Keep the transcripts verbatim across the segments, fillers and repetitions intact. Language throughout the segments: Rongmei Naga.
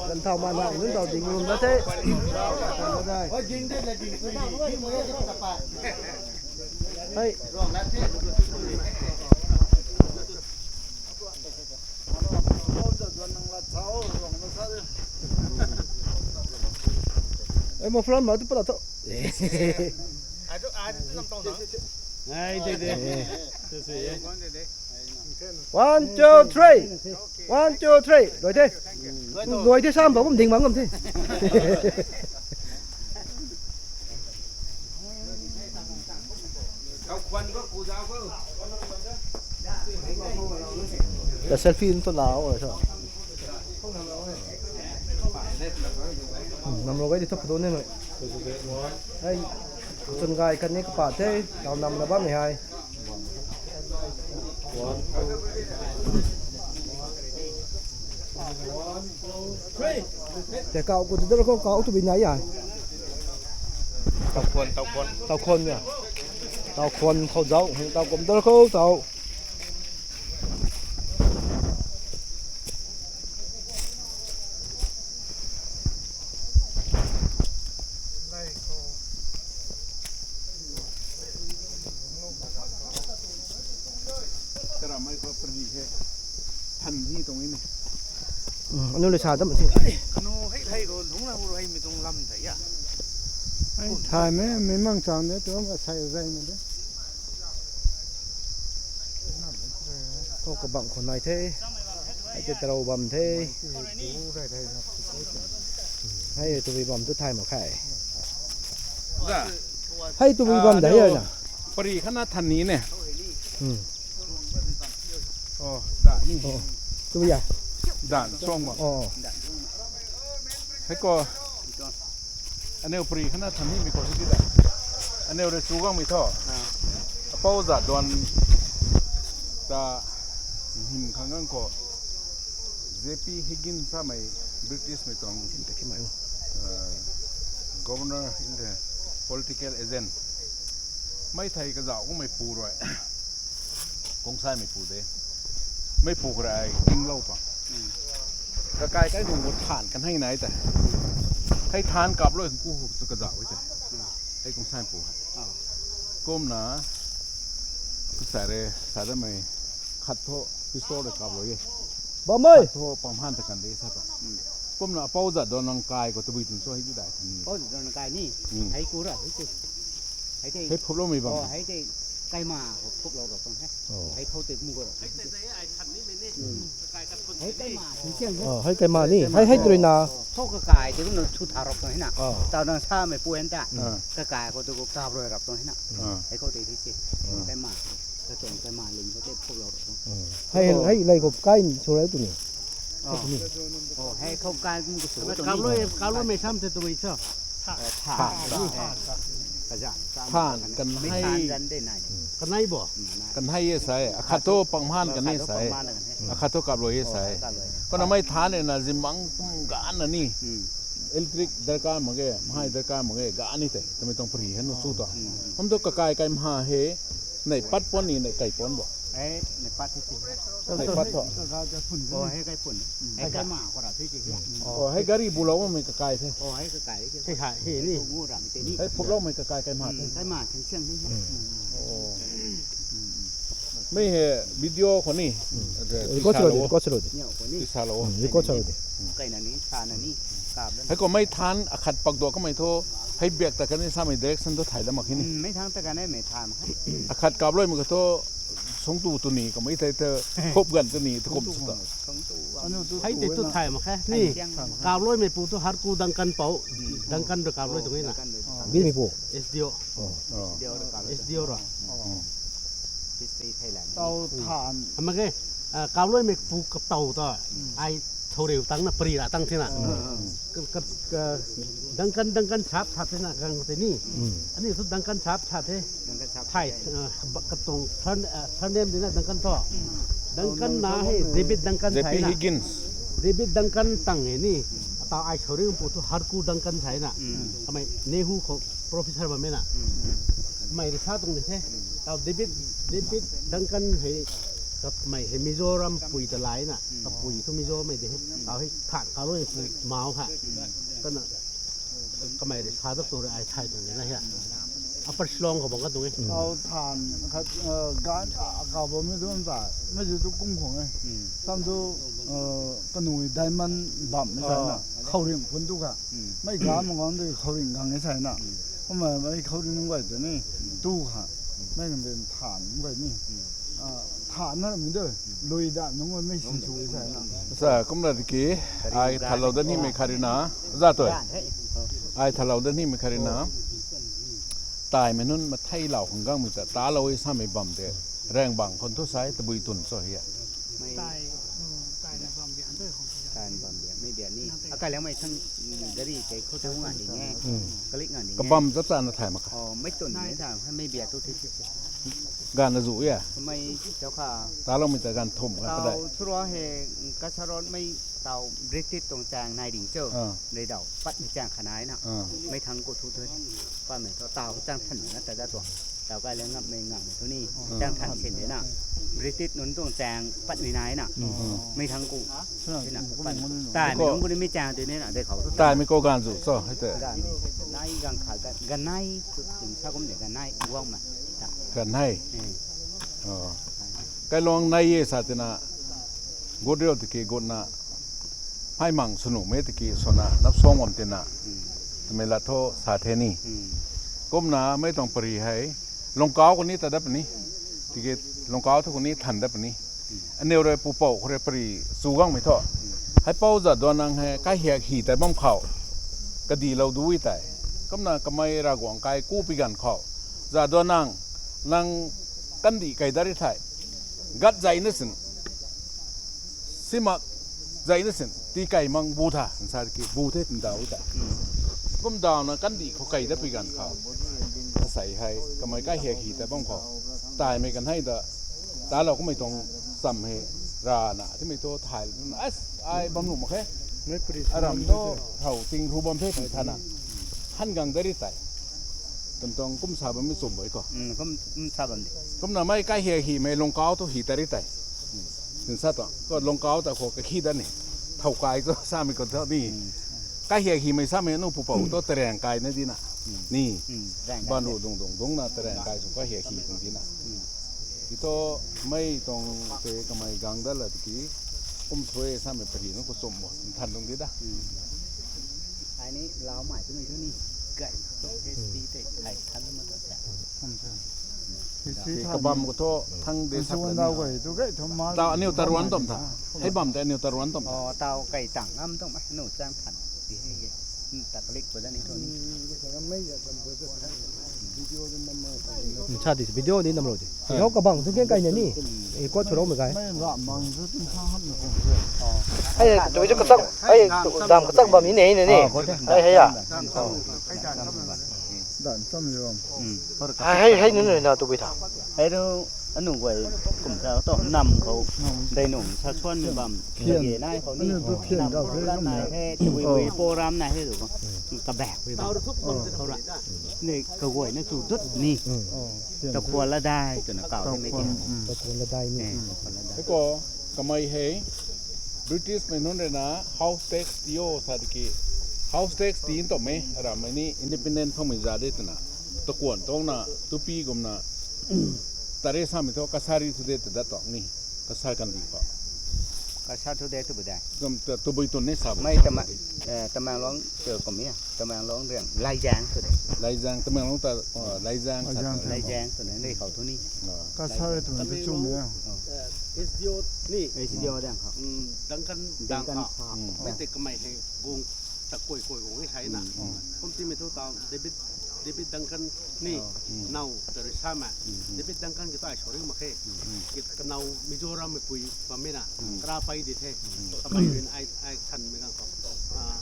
Ganv thau ma na nunc tau ding rum da the. Hei. Ei, muffler ma tu pala tho. Ai, de, de. One, two, three. One, two, three. Loi the. Loi the, sam ba kum ding bang kum the. Ka selfie ntu lau sa. Namlo gai di thap photo ne noi. Hei, chun gai kan ni kapa the, tau nam na bam ni hei. Te kau ku dar ko kau tu bi nai ya. Tau khon, tau khon. Tau khon ya. Tau khon khou zau, tau kum dar ko tau. Karamei khou pari he. Than hi tuang ni. Anu le sa dam si. Kanu hei thei ko lungc la hu hei mi tuang lam thei ya. Ai thai me, mi mang chang de, tu ma sai zai me de. Ko kabang khou nai the. Hei te tarou bam the. Hei tu bi bam tu thai ma khai. Hei tu bi bam da hei na. Pari khana than ni ne. Hmm. Oh, da ni. Oh. Tu bi ya. Dan song ma. Oh. Hei ko. Aneu pari khana than ni mi ko hei ti da. Aneu re chu gang mi tho. Apou za don ta him khang gang ko. J P Higgins samei British mei tuang, uh, governor in the political agent. Mei thei kazauh kum mei pu rui. Kung sai mei pu de. Mei pu kara ai tinglou tuang. Kakai kai gung ko than kan hei nai ta. Hei than kap lou ku chu kazauh te. Hei kung sai pu hei. Kumna, sa re, sa da mei, khat tho, pistol de kap lou ye. Bam mei! Khat tho, pang han ta kan de, sa ta. Kumna, apou za don nang kai ko, tabui tun so, hei di dai, than ni. Apou za don nang kai ni, hei ku ra, hei te. Hei te. Hei phup lou mei bam. Oh, hei te, kai ma, phup lou ro tong he. Oh. Hei khou te, mu ko ro. Hei kai ma, hei kai ma ni, hei, hei tui na. Khou kakai, te kum na chu tha rap tuang hei na. Oh. Tau nang sa mei pu hen ta. Ah. Kakai khou tu ko kap rui rap tuang hei na. Ah. Hei khou te te si. Oh. Kai ma, ka tuang kai ma ling khou te phup lou rap tuang. Oh. Hei, hei, lei khou kai chu rui tu ni. Oh. Oh, hei khou kai kum ko su tu ni. Kap lou, kap lou mei sam te tu mei cho. Than. Than kan hei. Kan hei bo. Kan hei e sai. Akhat thu pang han kan e sai. Akhat thu kap lou e sai. Kona mei than e na zimbang kum gan na ni. Electric darkar mak ge, mhai darkar mak ge, gan ni te. Tamei tuang pari hei nu chu ta. Hum tu kakai kai mha he. Nei pat pon ni, nei kai pon bo. Nei pat the. Nei pat tho. Oh, hei kai pun. Hei kai ma ko ra the. Oh, hei gari bu lou mei kakai the. Oh, hei kakai the. Hei ha, hei ni. Mu ram te ni. Hei phup lou mei kakai kai ma the. Kai ma, siang siang ni. Oh. Mei hei video khou ni. Record sa lou de, record sa lou de. Ni khou ni. Ti sa lou. Record sa lou de. Kai na ni, sa na ni. Kap na. Hei khou mei than akhat pak do kamei thu. Hei biak ta kan ni samei direction thu thai da mak hei ni. Mei than ta kan e mei than. Akhat kap lou mei ko thu. Song tu tu ni, kamei thei the, khop gan tu ni, tu kum chu ta. Hei te tu thai mak khe. Ni, kap lou mei pu tu Harku Dangkan pou. Dangkan rui kap lou tuang na. Bi mei pu. S D O. Oh. S D O ra. Tau than. Ama ke, ah, kap lou mei pu kap tau ta. Ai Thou riu tang na pari ra tang the na. Ka, ka, ka, Duncan, Duncan sap sap the na, gang te ni. Ani thu Duncan sap sap the. Thai, ah, ba, katuang surname di na Duncan tho. Duncan na hei David Duncan J P sai na. Higgins. David Duncan tang hei ni. Ata ai thou riu pu thu Harku Duncan sai na. Kamei Nehu khou professor bam e na. Kamei rui sa tuang di the. Tau David, David Duncan hei Kamei hei Mizoram pui ta lai na, kapui thu Mizomei de he. Tau hei than kalou pui mau ha. Kana kamei rui sa dat tu rui ai thay tuang na he. Upper Shillong khou bang ka tuang e. Kau than khat, gan ka ka bam mi tuang ta. Mei tu kum khong e. Sam tu, kanui diamond bam ni sai na. Khouring phun tu ka. Mei ga ma ngam de khouring gang ni sai na. Kumna mei khouring nung gay tu ni. Tu ka. Mei kan den than nung gay ni. Than na mi de. Lui da nung gay mei sin su sai na. Sa kumna tiki. Ai thalou dan hi mei kharina. Za tu. Ai thalou dan hi mei kharina. Tai mei nunc mathei lau khang gang mei ta, ta lou i sa mei bam de. Rang bang khon thu sai, tabui tun cho hi a. Tai, tai na bam bian tu khong. Tai na bam bian, mei bian ni. Akai lang mei thang, gari te khou thang nga ding e. Kalik nga ding e. Kabam chap cha na thai mak kha. Oh, mei tun ni thang, mei bian tu thi thi. Gan na zu ya. Mei chau kha. Ta lou mei ta gan thum kha ta dai. Tau thura he, kasarot mei tau British tuang chang nai ding cho. Nei dau, pat mei chang kha nai na. Mei thang ko thu thu. Pat mei thu tau chang than na ta da tuang. Tau kai le ngam mei ngam mei thu ni. Chang than sin de na. British nunc tuang chang pat mei nai na. Mei thang ku. Tai mei nunc ku ni mei chang tu ni na de khou thu. Tai mei ko gan zu cho, hei te. Gan nai gang kha gan, gan nai tu tum sa kum de gan nai guang ma. Gan nai. Kai long nai ye sa tina. Good real tiki good na. Hai mang sunu mei tiki suna nap song wam tina. Tami la tho sa the ni. Kumna mei tuang pari hei. Lungkau kuni ta dap ni. Tiki lungkau thu kuni than dap ni. Aniu rui pupou khou rui pari chu gang mei tho. Hei pou za duan nang hei kai hiak hi tai bam khou. Kadi lou dui tai. Kumna kamei ra guang kai ku pi gan khou. Za duan nang, nang kandih kai dari thai. Gat zai na sin. Simak zai na sin. Ti kai mang bu tha. Nsa ki bu the tin dau ta. Kum dau na kandih khou kai da pi gan khou. Asei hei kamei kai hiak hi tai bam khou. Tai mei kan hei da. Ta lou kumei tuang cham hei. Ra na. Ti mei tu thai. As, ai bam nu mak khe. Aram tu thau ting ru bam the ti tha na. Han gang dari tai. Tum tuang kum sa bam mi chum boi ko. Kum, kum sa bam di. Kumna mei kai hiak hi mei lungkau tu hi tari tai. Tin sa tuang. Ko lungkau ta khou ka khi da ni. Thau kai tu sa mei ko tho ni. Kai hiak hi mei sa mei nu pupou tu tarang kai na di na. Ni. Ban ru dung dung dung na tarang kai sung kai hiak hi tung di na. Ki tu mei tuang te kamei gang da la tiki. Kum sui sa mei pari nu ko chum bo. Than dung di da. Ai ni lau mai tu ni tu ni. Kai. History te thai than ma ta. History kabam ko tho thang de sak ni. Tau aniu taruan tom tha. Hei bam te aniu taruan tom tha. Oh, tau kai tang am tom, nu chang than. Di hei ye. Ta kalik ko da ni to ni. Sa di video ni nam lo di. Kau kabang tu keng kai na ni. E ko churou mei kai. Hei, tu ju kasak, hei, dam kasak bam ni nei na ni. Hei, hei ya. Dan sam yo. Hei, hei, hei, nunc na tu bui tha. Hei ru, anu guay kum sa to nam khou. Dei nung sa suan mi bam. Phian. Lage nai khou ni. Anu tu phian nam kau khou se ram kam nai na. He, tui bui po ram nai he tu ko. Ka bak bui bam. Khou ra. Ni ka guay na chu dut ni. Oh, phian. Ta khua la dai tu na kau ni mei ti. Ta khua la dai ni. Eh, ta khua la dai. Hei ko, kamei hei. British mei nunc rui na house tax ti o sa di ki. House tax ti nto mei, aram mei ni independent phang mei za de twna. Takuan tong na, tupi gum na. Tare sa mei tho, kasari thu de ta dat tong ni. Kasar kan di pa. Kasar thu de tu bu dai. Gum ta, tu bui tun ni sa bu. Mei tama, eh, Tamenglong, tu kum ya. Tamenglong riang, Laijang tu de. Laijang, Tamenglong ta, oh, Laijang sa Laijang. Laijang tu ne, nei khou thu ni. Oh. Kasar tu tu chum ya. Oh. Eh, S D O ni. S D O dang khou. Mm, Duncan dang Duncan khou. Khou. Mm. Mei te kamei hei gong ta koi koi gong hei sai na. Mm. Kum ti mei thu tau David, David Duncan ni. Oh. Mm. Nau ta rui sa ma. Mm. David Duncan ki ta ai sorry ma khe. Mm. Ki kanau Mizoram mei pui bam mei na. Mm. Kara pai di the. Mm. Kamei rin ai, ai san mei gang khou. Ah,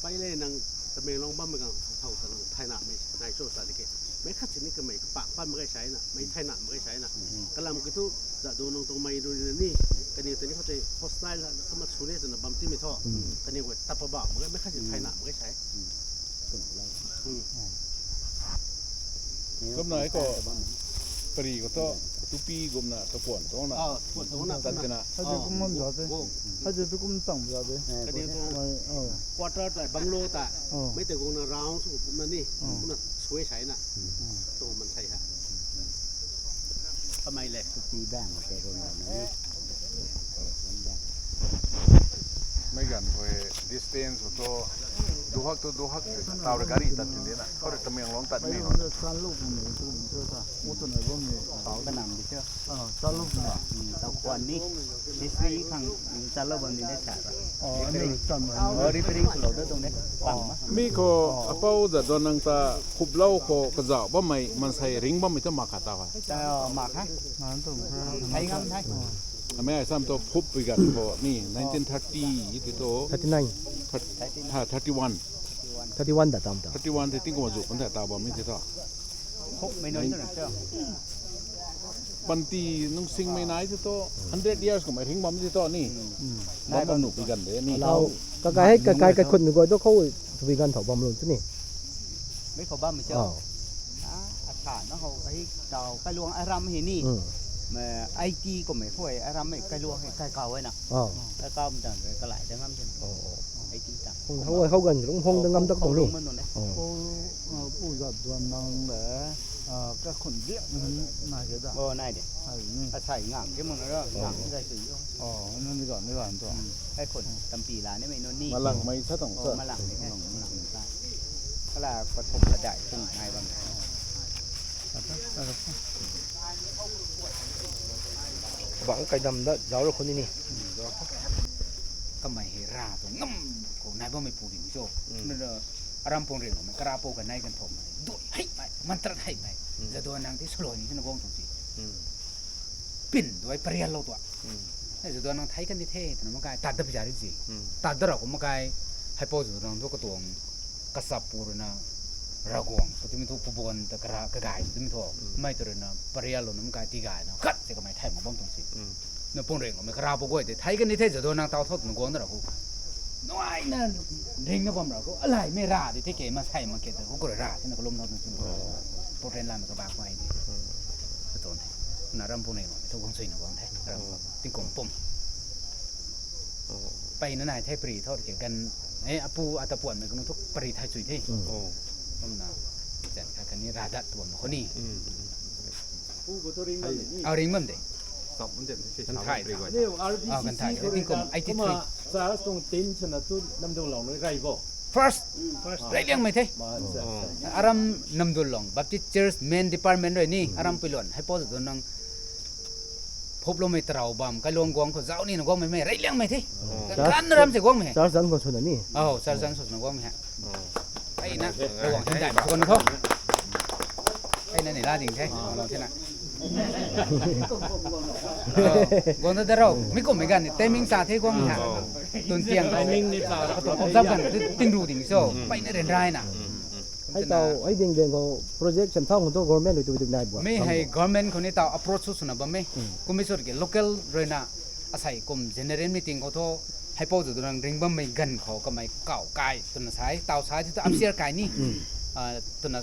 pai le nang Tamenglong bam mei gang thau ta nang thai na mei nai cho sa di ke. Mei khat si ni kamei kapak pan mak kai sai na, mei thai na mak kai sai na. Mm. Kalam ki thu, za do nang tuang mei rui na ni, kani tani khou te hostile na kama su ne twna bam ti mei tho. Mm. Kani guay tapa ba mak kai, mei khat si thai na mak kai sai. Mm. Kumna hei ko, Pari khou tu, tupi gumna, takuan tongna. Ah, takuan tongna. Tat tina. Hei kum man za de. Hei tu kum chang za de. Kaniw tu. Mai, oh. Quarter ta, bungalow ta. Oh. Mei te gungna round sw kumna ni. Oh. Kumna sui sai na. Oh. Tong man sai ha. Kamei le. Tupi bang te gumna ni. Mei ganv khou distance khou tu, duhak tu duhak, tau rui gari tat tin de na. Khou rui Tamenglong tat ni. San lou pun ni tu, tu ta. U tu na bam ni. Pau ta nam di cho. Ah, san lou pun na. Hmm, tau kwan ni. History khang, hmm, san lou bam ni de sa. Oh, ani cham na. Oh, repairing sw lou da tuang de. Pang ma. Mi khou, apou Jadonang ta, khup lou khou, kazauh bammei, mansei ring bammei tu mak kha tau ha. Ta, mak kha. Ngan tu. Thai ngam thai. Amei ai sam tu phup pui ganv khou ni, nineteen thirty ti tu. Thirty nine. Thir-, ha, thirty one. Thirty one da tam ta. Thirty one ti tingkum azu kan ta ta bam mi ti tu. Hok mei nai tu na cho. Panty nungsingmei nai ti tu, hundred years kummei ring bam ti tu ni. Hmm. Bam bam nuh pui ganv de ni. Lau, kakai hei, kakai kaikhunmei guay tu khou, pui ganv thau bam lou tu ni. Mei khou bam cho. Oh. Ah, asa na hou, hei tau, kailuang aram hei ni. Hmm. Mei, I T kummei khou, aram mei, kailuang hei, kai kau hei na. Oh. Kai kau mei tang, kalai da ngam tin. Oh, oh. I T tang. Hou, hou, hou ganv, lung hong da ngam dak tong ni. Hou, hou, oh, pu Jadonang le, ah, kakhun biak na, nai ke da. Oh, nai de. Hai ni. Asai ngam ke mung na ro, ngam ke zai tu yo. Oh, nunc ni ganv, ni ganv tu. Hmm. Kaikhun, tampi la ni mei nunc ni. Malang mei sa tong sa. Oh, malang mei, malang mei sa. Kala pathum padai pung nai bam. Bang kai dam da zauc rou khou ni ni. Kamei hei ra tu ngam khou nai bammei pu ding cho. Hmm. Nunc, aram pung ring mei kara pou kanei kan thom mei. Dui hei mei, mantra hei mei. Hmm. Jadonang ti swlou ni na guang tuang si. Hmm. Pin duai parial lou tua. Hmm. Hei Jadonang thei kan di the, twna makai, tat da pui za ri zi. Hmm. Tat da rau khou makai, hei pou Jadonang tu katuang kachap pu rui na, Ravguangc, tu timi thu Pubuan ta kara, kagay, tu timi thu. Hmm. Mei tu rui na, parial lou na makai, tigay na, khat se kamei thei mak bam tuang si. Hmm. Na pung ring lou mei kara pou guay de, thei kan di the, Jadonang tau thot na guang da rau khou. Nuai na, ring na bam rau khou, alai mei ra di the ke, masei mak ke ta, khou kura ra, the na kalum thot na chun. Oh. Portland lam ka bak mai di. Hmm. Ka tuang the. Na ram pung ring lou mei thu guang chui na guang the. Ram. Oh. Tingkum pum. Oh. Pei na nai the pari thot ke gan, eh, apu ata puan mei kanu thu pari thai chui the. Hmm. Oh. Kum na, chen kha kani ra dat tuan khou ni. Hmm. Pu khou thu ring bam de ni. Ah, ring bam de. Sap bam de, si kan sap thai bam de. Ni R B C C Ah, kan thai. Khou ring Tingkum bam. Eighty three. Kumna Charles tuang team swna tu Namdulong rui rai bo. First. First. Rei liang mei the. Ma, sa, sa. Aram Namdulong Baptist Church Main Department rui ni, hmm, aram pui luan, hei pou Jadonang phup lou mei tarau bam, kailuang guang khou zauc ni na guang mei mei, rei liang mei the. Oh. Kan, kan ram se guang mei. Charles zan khou swna ni. Oh, Charles zan khou swna guang mei ha. Oh. Hei na, Ravguangc hindai mei guang na tho. Hei na ni la ding the, guang lou the na. Oh, guang da da rau, mi kum mei ganv ni, timing sa the guang mei ha. Oh. Tun tiang khou. Timing ni sa. Katuang observe kan, ting ru ding so, hmm, pei na ren rai na. Hmm, hmm. Hei tau, hei ding ding khou project sem thau khou tu government rui tu tu nai bua. Mi hei government khou ni tau approach sw swna bam e. Hmm. Kum mi sut ke local rui na asei kum general meeting khou thu, hei pou Jadonang ring bammei ganv khou kamei kau kai twna sai, tau sai tu tu upstairs kai ni. Hmm. Ah, twna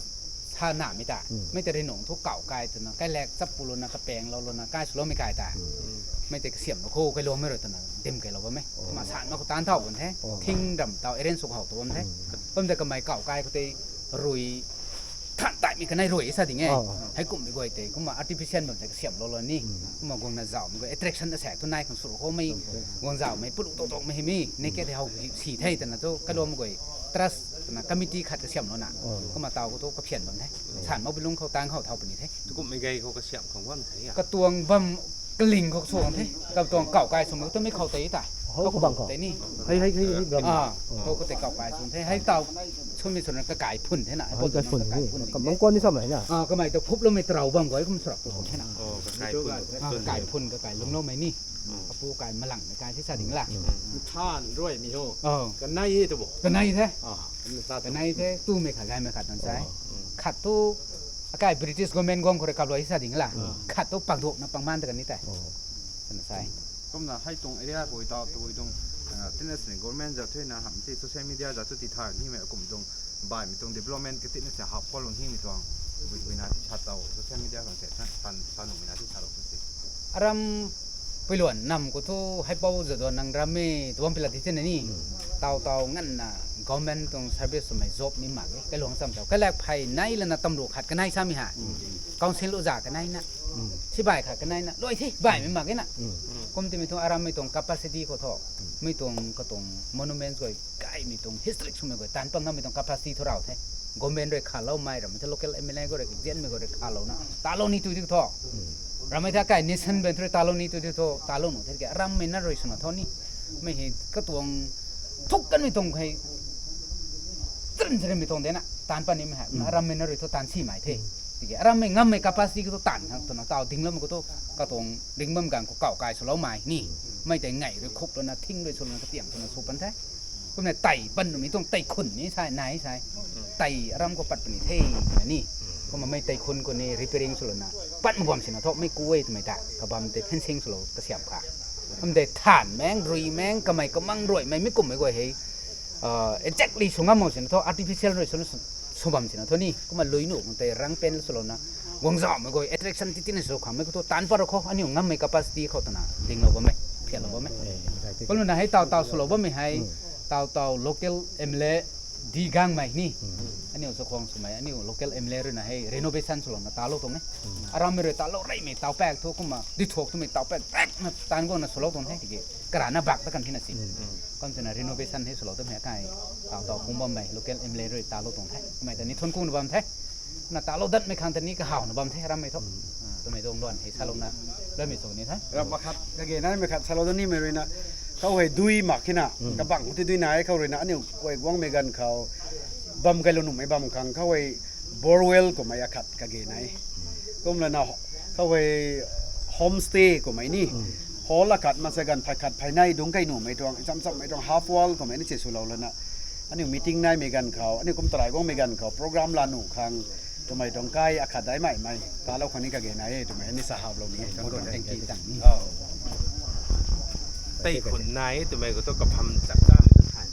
sa na mei ta. Hmm. Mei ta rinung thu kau kai twna, kai lek chap pu lou na, kapeng lou lou na, kai swlou mei kai ta. Hmm. Mei ta kasiam lou khou, kailuang mei rui twna, dim kai lou bam e. Oh. Kumna san mak khou tan thau bam the. Oh. Thing ram tau arrange sw khou tu bam the. Hmm. Bam de kamei kau kai khou tei rui than tai mi kanei rui sa ding e. Oh. Hei kum mi guay tei, kumna artificial bam tei kasiam lou lou ni. Hmm. Kumna guang na zauh mi guay attraction asaek tu nai khang sw khou mei, hmm, guang zauh mei pulu tok tok mei hei mi, naked hei how si the twna tu, kailuang mi guay trust twna committee khat kasiam lou na. Oh. Kumna tau khou tu kaphian bam the. Oh. San mak bi lung khou tang khou thau puni the. Tu kum mi gay khou kasiam khang bam the ya. Katuang bam kaling khou suang the. Katuang kau kai suang tu mi khou tei ta. Hou khou bang khou. Tei ni. Hei, hei, hei, hei, bam. Ah, oh, hou khou tei kau kai suang the. Hei tau, sumi suang na kakai phun the na. Hei, kakai phun the. Kakai phun the. Kam bang kuan ni sam na. Ah, kamei tu phup lou mei tarau bam khou, kum surak tu suang the na. Oh, kakai phun. Ah, kakai phun, kakai lung lou mei ni. Hmm. Apu kai malang mei kai si sa ding la. Hmm. Than rui mi ho. Oh. Kanei he tu bo. Kanei the. Ah, sa tu. Kanei the, tu mei khat, gay mei khat nan sai. Oh. Hmm. Khat tu, akai British government guang khou rui kap lou sa ding la. Hmm. Khat tu pangduk na pangman ta kan ni tei. Oh. Kan sai. Kumna hei tuang area khou tau tu tuang, ah, tina sini government za thui na ham ti social media za tu ti thar ni mei kum tuang bai mi tuang development ka tina se hap khou lung hi mi tuang. Wina ti sa tau social media kan se tan tan tan wina ti sa lo tu se. Aram puiluan nam khou thu haipou zat duan nang ram e tuang pila ti tina ni. Tau tau nganvna government tuang service swmei job ni mak e. Kailuang sam tau. Kailak phey nai lana tamru khat kanai sami ha. Council uza kanai na. Sibai khat kanai na. Loi the bai mi mak e na. Kum ti mi thu aram mi tuang capacity khou tho. Mi tuang katuang monuments goi kai mi tuang history swmei goi tan pang ngam mi tuang capacity thu rau the. Government rui khalou mai ram the, local M L A goi rui zian mi goi rui khalou na. Talou ni tu di tho. Ram mi the kai nation ben thu rui talou ni tu di tho. Talou nu the ke aram mi na rui swna tho ni. Mei hei katuang thuk kan mi tuang hei. Trin trin mi tuang de na. Tan pan ni mi ha. Aram mi na rui thu tan si mai the. Tiki aram mi ngam mi capacity khou thu tan khang tu na tau ding lam khou thu katuang ding bam gang khou kau kai swlou mai ni. Mei tei ngai rui khup lana thing rui swlana katiang swna sw pan the. Kumna tei pan nu mi tuang tei khun ni sai nai sai. Tei aram khou pat puni the na ni. Kumna mei tei khun khou ni repairing swlana pat ma bam sina tho mei kuay twmei ta kabam tei fencing swlou kasiam kha. Kum tei than meng rui meng kamei kamang rui mei mi kum mei guay hei. Exactly sw ngam mak sina tho artificial rui swna sw bam sina tho ni. Kumna lui nu kum tei rang pen swlouna guang zau mei guay attraction ti tina sw khang mei khou thu tan pat ro khou aniu ngam mei capacity khou twna dinglou bam e, phianlou bam e. Kumna hei tau tau swlou bam e hei tau tau local M L A di gang mei ni. Aniu sa khwang swmei aniu local M L A rui na hei renovation swlouna talou tuang e. Aram mei rui talou reymei tau pak thu kumna di thuak twmei tau pak pak na tan guangna swlou tuang the tiki karana bak ta kan thina si. Kum twna renovation hei swlou twmei akai tau tau kung bammei local M L A rui talou tuang the. Kumei ta ni thun kungna bam the. Na talou datmei khang ta ni kahawna bam the aram mei thu. Twmei tuang luan hei salouna luanmei sw ni the. Ram akhat kage naimei khat salou dat nimei rui na khou hei dui mak khina kabang ti dui nai khou rui na aniu kuay guangmei ganv khou bam kailou nuhmei bam khang khou hei borewell kummei akhat kage nai. Kumlana khou hei homestay kummei ni. Hall akhat masa ganv phay khat phay nai dungc kai nuhmei tuang cham chammei tuang half wall kummei ni che swlou lana aniu meeting naimei ganv khou aniu kum tarai guangmei ganv khou program la nuh khang twmei tuang kai akhat daimei mei talou khang ni kage nai e twmei ni sa haplou ni e. Tei khun nai twmei khou thu kapham chak